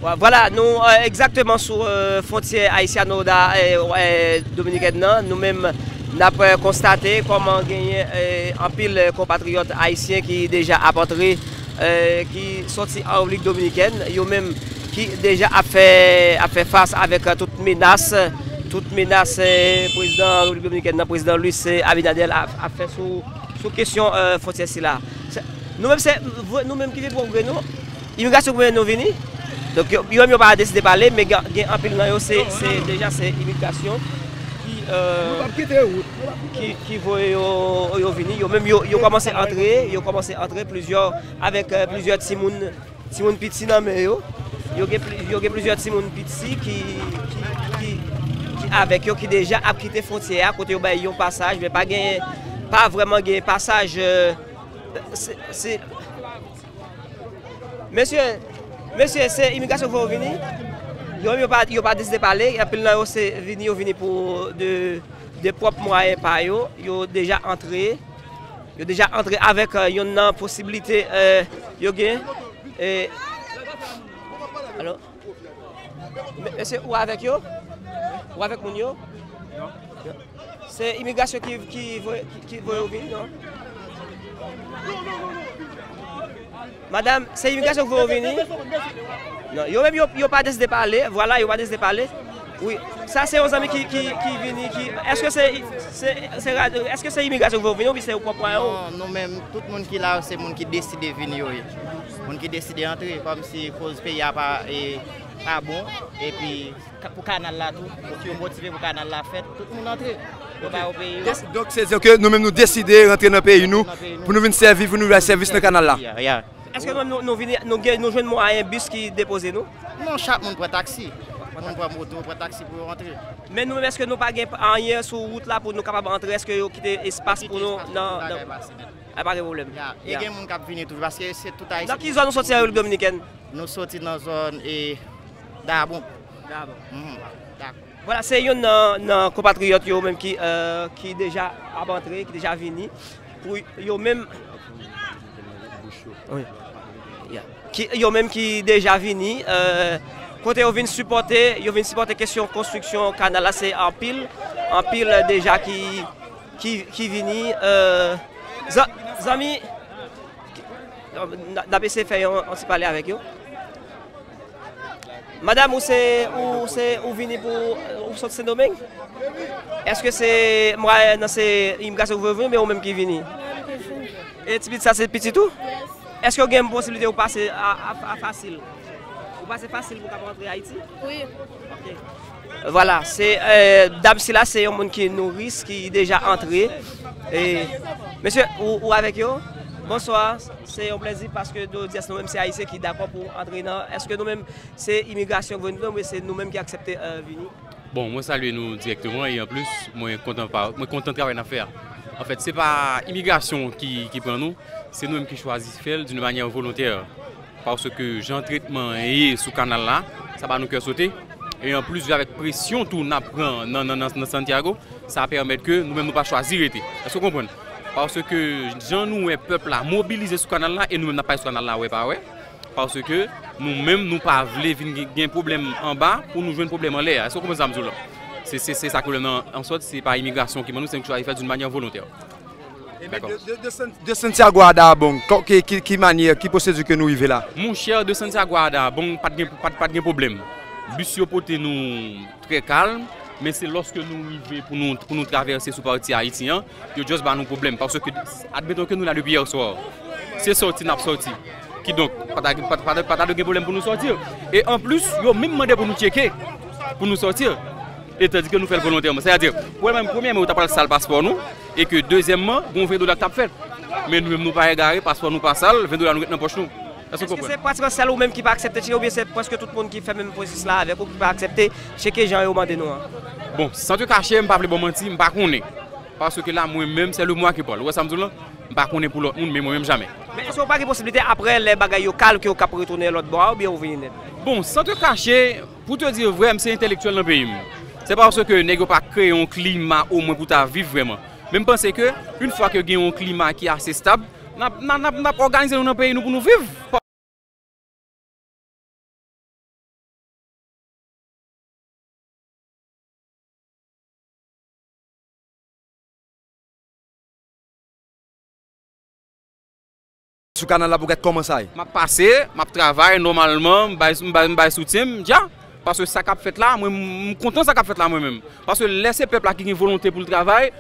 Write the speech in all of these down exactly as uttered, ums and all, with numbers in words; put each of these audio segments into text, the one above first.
Vwa- Vwala, nou, eh, egzakteman sou, eh, fwontyè ayisyano-da-, eh, eh, dominikèn nan, nou menm n ap, eh, konstate kòman genyen, eh, anpil, eh, konpatriyòt ayisyen ki deja ap antre, eh, ki sòti an Repiblik Dominikèn, yo menm ki deja ap fè, ap fè fas avèk, eh, tout menas, tout menas, eh, prezidan Repiblik Dominikèn nan, prezidan Luis, eh, Abinader ap, ap fè sou, sou kesyon, eh, fwontyè sila. Se, nou menm, se, nou menm ki vin pou vre nou, imigrasyon ki voye nou vini. Donk, yo, yo menm yo pa deside pale, men gen, gen anpil nan yo, se, se deja se imigrasyon ki, eh, ki, ki voye yo, yo vini. Yo menm, yo, yo kòmanse antre, yo kòmanse antre plizyè, avèk, eh, plizyè timoun, timoun piti nan men yo. Yo gen pli- yo gen plizyè timoun piti ki, ki, ki, ki avèk yo, ki deja ap kite fwontyè a, kote yo bay yon pasaj, men pa gen, pa vrèman gen pasaj, eh, se, se, mesye, mesye, se imigrasyon k fè yo vini. Yo menm yo pa, yo pa deside pale, anpil nan yo se vini, yo vini pou de, de pwòp mwayen pa yo, yo deja antre, yo deja antre avèk, eh, yonn nan posiblite, eh, yo gen. Eh, alo? Me- Mesye, ou avèk yo? Ou avèk moun yo? Se imigrasyon ki, ki voye, ki, ki voye yo vini, non? Madanm, se imigrasyon ki voye yo vini? Non, yo menm, yo, yo pa deside pale. Vwala, yo pa deside pale. Wi. Sa se yon zanmi ki, ki, ki vini, ki, èske se, se, se radyo, èske se imigrasyon ki voye yo vini oubyen se yo pwòp mwayen yo? Non, nou menm, tout moun ki la yo, se moun ki deside vini yo ye. Moun ki deside antre, kòmsi koz peyi a pa, e, pa bon, epi ka- pou kanal la tou, pou yo motive pou kanal la fèt, tout moun antre. Yo ba yo peyi yo. Donk, se di ke nou menm nou deside rantre nan peyi nou, pou nou vin sèvi, pou nou bay sèvis nan kanal la. Ya, ya. Èske nou, nou, nou vini, nou gen, nou jwenn mwayen bis ki depoze nou? Non, chak moun pran taksi. Moun pran moto, pran taksi pou yo rantre. Men nou menm, èske nou pa gen anyen sou wout la pou nou kapab antre? Èske yo kite espas pou nou nan, nan... Ay, pa gen pwoblèm. Ya. E gen moun k ap vini toujou, paske se tout Ayisyen. Nan ki zòn ou soti an Repiblik Dominikèn? Nou soti nan zòn, e, Dabon. Dabon. Mhm. Dakò. Vwala, se youn nan, nan konpatriyòt yo menm ki, eh, ki deja ap antre, ki deja vini. Pou yo menm, wi. Ya. Ki, yo menm ki deja vini, eh, kote yo vin sipòte, yo vin sipòte kesyon konstriksyon kanal la, se anpil, anpil deja ki, ki, ki vini, eh, zan- zanmi, n, n ap eseye fè yon, yon ti pale avèk yo. Madanm, ou se, ou se, ou vini pou, ou sot Sendomeng? Èske se, m wè nan se imigrasyon ki voye vini, oubyen ou menm ki vini? Mwen ki vini. E ti pitit sa se pitit ou? Yes. Èske ou gen posiblite ou pase a, a, a fasil? Ou pase fasil pou w kapab antre Ayiti? Wi. Ok. Vwala, se, eh, dam sila se yon moun ki nouris, ki deja antre. E, mesye, ou, ou avèk yo? Bonswa, se yon plezi paske nou di nou menm se Ayisyen ki dakò pou antre nan, èske nou menm se imigrasyon ki voye nou, oubyen se nou menm ki aksepte, eh, vini? Bon, mwen salye nou dirèkteman e anplis, mwen kontan pa, mwen kontan travay n ap fè a. Anfèt, se pa imigrasyon ki, ki pran nou, se nou menm ki chwazi fè l d'une manière volontaire. Paske jan tretman an ye sou kanal la, sa ba nou kè sote. E anplis, avèk presyon tou n ap pran nan, nan, nan, nan Santiago, sa pèmèt ke nou menm nou pa chwazi rete. Èske w konprann? Paske jan nou wè pèp la mobilize sou kanal la, e nou menm n ap pale sou kanal la, wè pa wè. Paske nou menm, nou pa vle vin gen, gen pwoblèm anba pou nou jwenn pwoblèm anlè a. Èske w konprann sa m di w la? Se, se, se sa k pwoblèm nan, an sòt, se pa imigrasyon ki ban nou, se nou ki chwazi fè l d'une manière volontaire. Ebyen, dakò. De, de, de San- de Santiago a Dabong, kò- ki, ki, ki manyè, ki pwosedi ke nou rive la? Monchè, de Santiago a Dabong, pa t gen, pa t, pa t gen pwoblèm. Bis yo pote nou trè kalm, men se lòske nou rive pou nou, pou nou travèse sou pati Ayiti an, yo just ba nou pwoblèm. Paske, admeton ke nou la depi yè swa, se sòti n ap sòti. Kidonk, pa ta, pa, pa, pa ta dwe gen pwoblèm pou nou sòti. E anplis, yo menm mande pou nou tcheke, pou nou sòti. E tandike nou fè l volontèman. Sètadi, premyèman, premyèman, yo ta pral sal paspò nou, e ke dezyèmman, gon ven dola k t ap fèt. Men nou menm nou pa egare, paspò nou pa sal, ven dola nou ret nan pòch nou. Èske w konprann? Èske se pratikan sèl ou menm ki pa aksepte tcheke, oubyen se prèske tout moun ki fè menm pwosesis la avèk ou ki pa aksepte tcheke jan yo mande nou an? Bon, san te kache, m pa vle ba w manti, m pa konnen. Paske la, mwen menm, c'est le moi qui parle. Ou wè sa m di w lan? M pa konnen pou lòt moun, men mwen menm, jamè. Men èske w pa gen posiblite apre, lè bagay yo kalm, ke w kab retounen lòt bò a, oubyen ou vini nèt? Bon, san te kache, pou te di vrè, m se entèlektyèl nan peyi m. Se paske nèg yo pa kreye yon klima omwen pou ta viv vrèman. Men m panse ke, yon fwa ke gen yon klima ki ase stab, n ap, n ap, n ap, n ap òganize nou nan peyi nou pou nou viv. Sou kanal la pou gad kòman sa ye. M ap pase, m ap travay nòmalman, m bay, m bay, m bay soutyen m, dja. Paske sa k ap fèt la, mwen, m kontan sa k ap fèt la, mwen menm. Paske lè se pèp la ki gen volonte pou l travay,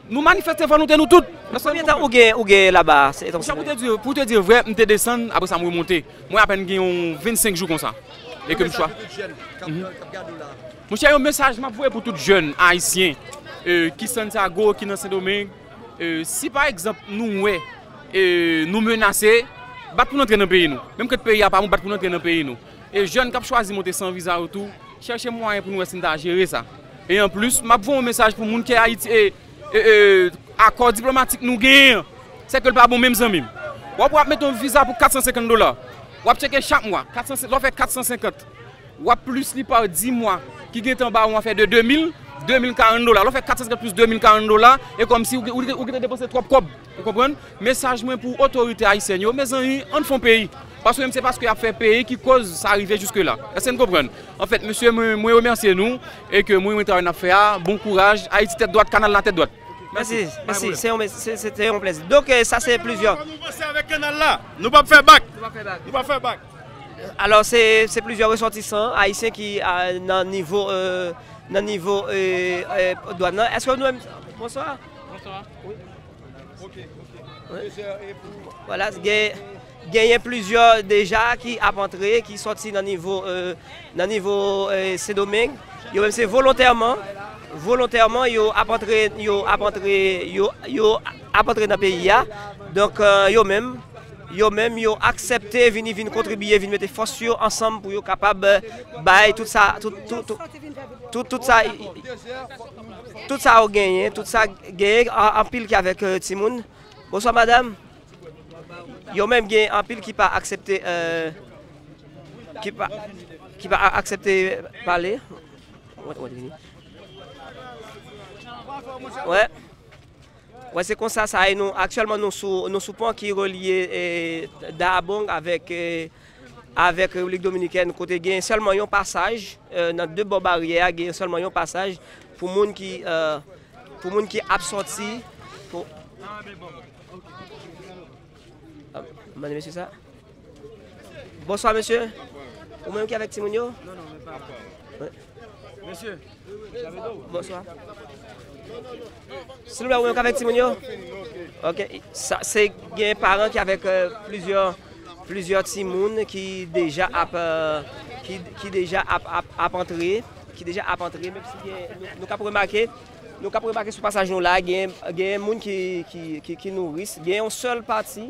nou manifeste volonte nou tout. Konbyen tan ou gen, ou gen laba, se Monchè, pou te di, pou te di vrè, m te desann, apre sa, m remonte. Mwen apèn gen yon vennsenk jou konsa. E ke m chwa. Monchè, yon mesaj m ap voye pou tout jèn ayisyen, e, ki Santiago, ki nan Sendomeng, e, si pa egzanp nou wè, e, nou menase, bat pou n antre nan peyi nou. Menm ke peyi a pa bon, bat pou n antre nan peyi nou. E jèn k ap chwazi monte san viza yo tou, chèche mwayen pou nou wè si n ta jere sa. E anplis, m ap voye yon mesaj pou moun ki Ayiti, e, e, e, akò diplomatik nou genyen an, se ke l pa bon menm, zanmi m. W ap, w ap mete yon viza pou kat san senkant dola. W ap tcheke chak mwa, kat san, lè w fè kat san senkant, w ap plis li pa dis mwa ki gentan ba w an fè de de mil, de mil karant dola. Lè w fè kat san senkant plis de mil karant dola, e kòmsi ou, ou, ou gentan depanse twòp kòb. Ou konprann? Mesaj mwen pou otorite ayisyen yo, mezanmi, ann fè yon peyi. Paske menm se paske y ap fè peyi ki koz sa rive jiske la. Èske n konprann? Anfèt, mesye, mwen, mwen remèsye nou e ke mwen renmen travay n ap fè a. Bon kouraj. Ayiti tèt dwat, kanal la tèt dwat. Mèsi, mèsi. Se yon, se, se te yon plèzi. Donk, eh, sa se plizyè. Nou vanse avèk kanal la. Nou p ap fè bak. Nou p ap fè bak. Nou p ap fè bak. Alò, se, se plizyè resòtisan ayisyen ki, a, nan nivo, eh, nan nivo, eh, eh, dwàn nan. Èske nou menm, bonswa. Bonswa. Wi. Ok, ok. Wi. Vwala, gen, genyen plizyè deja ki ap antre, ki sòti nan nivo, eh, nan nivo, eh, Sendomeng. Yo menm se volontèman, volontèman yo ap antre, yo ap antre, yo, yo ap antre nan peyi a. Donk, eh, yo menm, yo menm, yo aksepte vini, vin kontribiye, vin mete fòs yo ansanm pou yo kapab, eh, bay tout sa, tout, tout, tout, tout, tout sa, tout sa yo genyen, tout sa genyen, an-, anpil ki avèk, eh, timoun. Bonswa, madanm. Yo menm gen anpil ki pa aksepte, eh, ki pa, ki pa a-, aksepte pale. Wè. Wè, se konsa sa ye. Nou, aktyèlman, nou sou, nou sou pon ki relye, eh, Dahab avèk, eh, avèk Repiblik Dominikèn, kote gen sèlman yon pasaj, eh, nan de bò baryè a, gen sèlman yon pasaj pou moun ki, eh, pou moun ki ap sòti, pou, ah, mande mesye sa. Bonswa, mesye. Ou menm ki avèk timoun yo? Non, non, men pa. Wi. Mesye. Bonswa. Silvouplè, ou menm k avèk timoun yo? Ok. Sa, se gen paran ki avèk, eh, plizyè, plizyè timoun ki deja ap, eh, ki, ki deja ap, ap, ap antre, ki deja ap antre, menm si gen, nou, nou k ap remake, nou k ap remake sou pasaj nou la, gen, gen moun ki, ki, ki, ki nouris, gen yon sèl pati,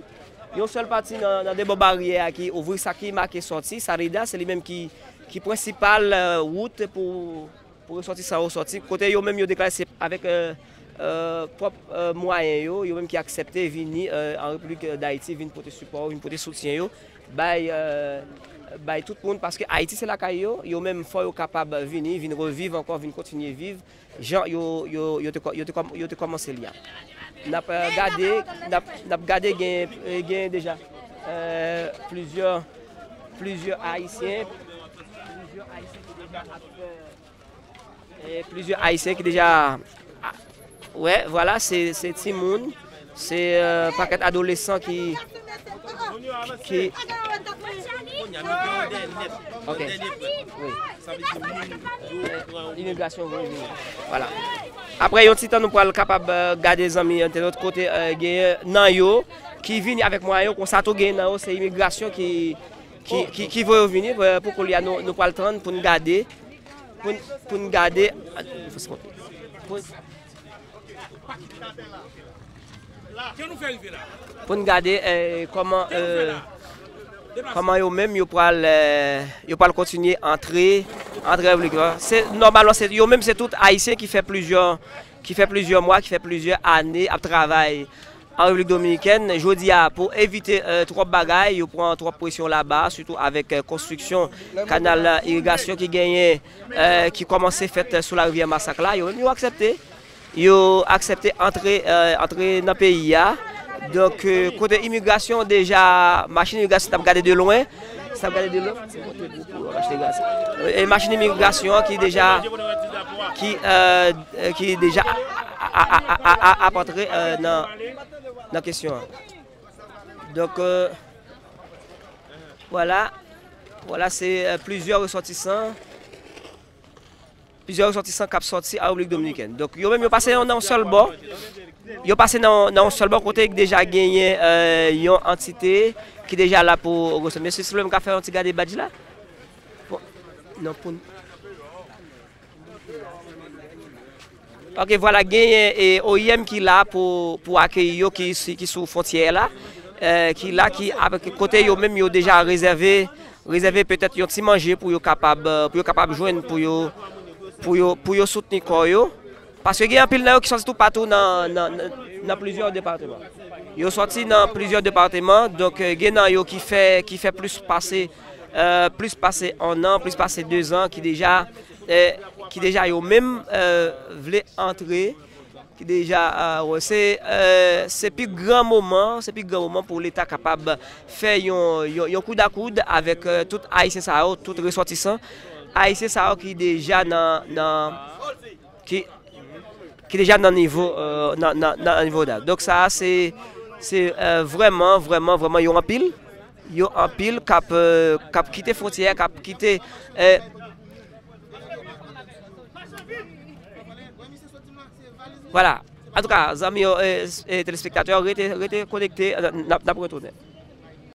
yon sèl pati nan, nan de bò baryè a ki ouvri, sa ki make sòti, Salida, se li menm ki, ki prensipal, eh, wout pou, pou resòtisan yo sòti. Kote yo menm yo deklare se avèk, eh, eh, pwòp, eh, mwayen yo, yo menm ki aksepte vini, eh, an Repiblik, eh, Dayiti, vin pote sipò, vin pote soutyen yo, bay, eh, bay tout moun, paske Ayiti se lakay yo, yo menm fò yo kapab vini, vin reviv ankò, vin kontinye viv, jan yo, yo, yo te kò-, yo te kòm-, yo te kòmanse li a. N ap, eh, gade, n ap, n ap gade gen, eh, gen deja, eh, plizyè, plizyè Ayisyen, plizyè Ayisyen ki deja ap fè, eh, plizyè Ayisyen ki deja, ah, wè, vwala, se, se timoun, se, eh, pakèt adolesan ki, ki, ok. Wi. Imigrasyon, wi, wi. Vwala. Apre yon ti tan, nou pral kapab, eh, gade zanmi entènot kote, eh, gen nan yo ki vini avèk mwayen yo, konsa tou gen nan yo, se imigrasyon ki, ki, ki, ki voye yo vini. Eh, pou kounye a, nou, nou pral tann pou n gade, pou n, pou n gade, pou, pou n gade, eh, kòman, eh, kòman yo menm yo pral, eh, yo pral kontinye antre, antre Repiblik la. Se, nòmalman, se, yo menm se tout Ayisyen ki fè plizyè, ki fè plizyè mwa, ki fè plizyè ane ap travay an Repiblik Dominikèn. Jodi a, pou evite, eh, twòp bagay, yo pran twòp presyon laba, sitou avèk, eh, konstriksyon kanal irigasyon ki genyen, eh, ki kòmanse fèt sou larivyè Masak la, yo menm yo aksepte. Yo aksepte antre, eh, antre nan peyi a. Donk, eh, kote imigrasyon deja, machin imigrasyon t ap gade de lwen. T ap gade de lwen. E machin imigrasyon ki deja, ki, eh, ki deja a, a, ap antre, eh, nan, nan kesyon an. Donk, euh, vwala, vwala se euh, plizyè resòtisan, plizyè resòtisan k ap sòti an Repiblik Dominikèn. Donk, yo menm yo pase nan yon sèl bò. Yo pase nan nan yon sèl bò kote ki deja genyen euh, yon antite ki deja la pou resòt. Mesye, silvouplè, m ka fè yon ti gade badj la? Bon, non, pou Ok, vwala, genyen e, O I M ki la pou, pou akeyi yo ki, si- ki sou fwontyè la, eh, ki la, ki avèk kote yo menm yo deja rezève, rezève petèt yon ti manje pou yo kapab, eh, pou yo kapab jwenn, pou yo, pou yo, pou yo soutni kò yo. Paske gen anpil nan yo ki sòti toupatou nan, nan, nan, nan plizyè depatman. Yo sòti nan plizyè depatman, donk eh, gen nan yo ki fè, ki fè plis pase, eh, plis pase yon an, plis pase de zan, ki deja eh, ki deja yo menm eh, vle antre, ki deja eh, wè, se eh, se pi gran moman, se pi gran moman pou Leta kapab fè yon, yon, yon koud a koud avèk eh, tout Ayisyen sa yo, tout resòtisan Ayisyen sa yo ki deja nan, nan ki, ki deja nan nivo eh, nan, nan, nan nivo daj. Donk sa se se eh, vrèman, vrèman, vrèman yon anpil, yon anpil k ap eh, k ap kite fwontyè, k ap kite eh, Vwala. Antouka, zanmi yo, eh, eh, telespektatè yo, rete, rete konekte, n ap, n ap retounen.